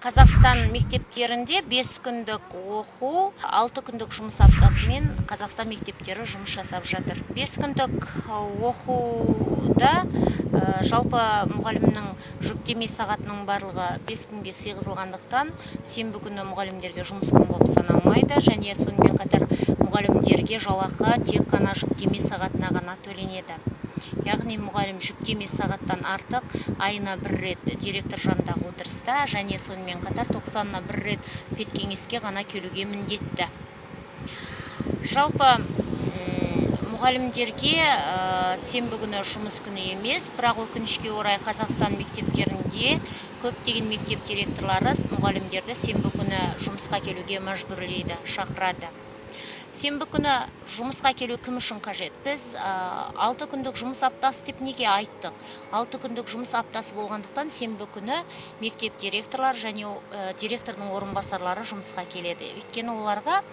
Қазақстан мектептерінде 5 күндік оқу, 6 күндік жұмыс аптасымен Қазақстан мектептері жұмыс жасап жатыр. 5 күндік оқуда жалпы мұғалімнің жүктеме сағатының барлығы 5 күнге сыйғызылғандықтан, сенбі күні мұғалімдерге жұмыс күн болып саналмайды және сонымен қатар мұғалімдерге жалақы тек қана жүктеме сағатына ғана төленеді. Яғни мұғалім жүктеме сағаттан артық айына бір рет директор жанындағы отырыста және сонымен қатар 90-ына бір рет педкеңеске ғана келуге міндетті. Жалпы мұғалімдерге сенбі күні жұмыс күні емес, бірақ өкінішке орай, Қазақстан мектептерінде көптеген мектеп директорлары мұғалімдерді сенбі күні жұмысқа келуге мәжбүрлейді, шақырады. Сенбі күні жұмысқа келу кім үшін қажет? Біз 6 күндік жұмыс аптасы деп неге айттық? 6 күндік жұмыс аптасы болғандықтан, сенбі күні мектеп директорлары және директордың орынбасарлары жұмысқа келеді, өйткені оларға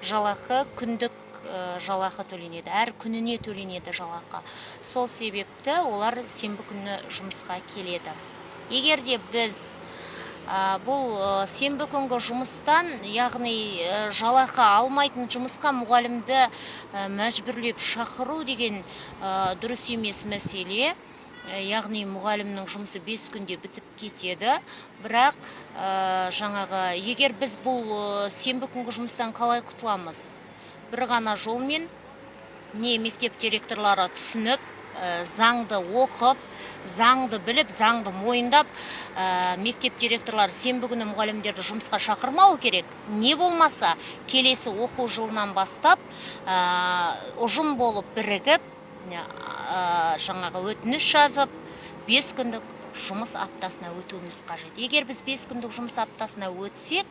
жалақы күндік жалақы төленеді, әр күніне төленеді жалақы. Сол себепті олар сенбі күні жұмысқа келеді. Егер де біз бұл сенбі күнгі жұмыстан, яғни жалақы алмайтын жұмысқа мұғалімді мәжбүрлеп шақыру деген дұрыс емес мәселе. Яғни мұғалімнің жұмысы 5 күнде бітіп кетеді, бірақ жаңағы егер біз бұл сенбі күнгі жұмыстан қалай құтыламыз? Бір ғана жолмен: не мектеп директорлары түсініп, заңды оқып, заңды біліп, заңды мойындап, мектеп директорлары сенбі күні мұғалімдерді жұмысқа шақырмау керек, не болмаса келесі оқу жылынан бастап ұжым болып бірігіп, жаңағы өтініш жазып, 5 күндік жұмыс аптасына өтуіміз қажет. Егер біз 5 күндік жұмыс аптасына өтсек,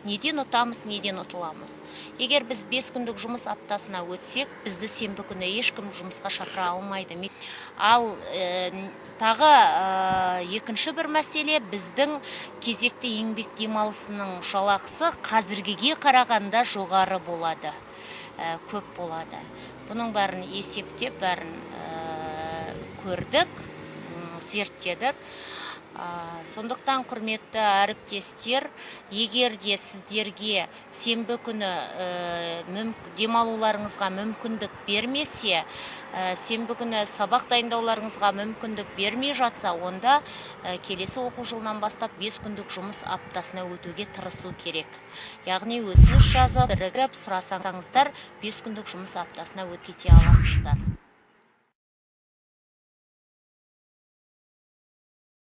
неден ұтамыз, неден ұтыламыз? Егер біз 5 күндік жұмыс аптасына өтсек, бізді сенбі күні ешкім жұмысқа шақыра алмайды. Ал тағы екінші бір мәселе: біздің кезекті еңбек демалысының жалақысы қазіргіге қарағанда жоғары болады, көп болады. Бұның бәрін есептеп, бәрін көрдік, зерттедік. Сондықтан, құрметті әріптестер, егер де сіздерге сенбі күні демалуларыңызға мүмкіндік бермесе, сенбі күні сабақ дайындауларыңызға мүмкіндік бермей жатса, онда келесі оқу жылынан бастап 5 күндік жұмыс аптасына өтуге тырысу керек. Яғни өтініш жазып, бірігіп сұрасаңыздар, 5 күндік жұмыс аптасына өтіп кете аласыздар.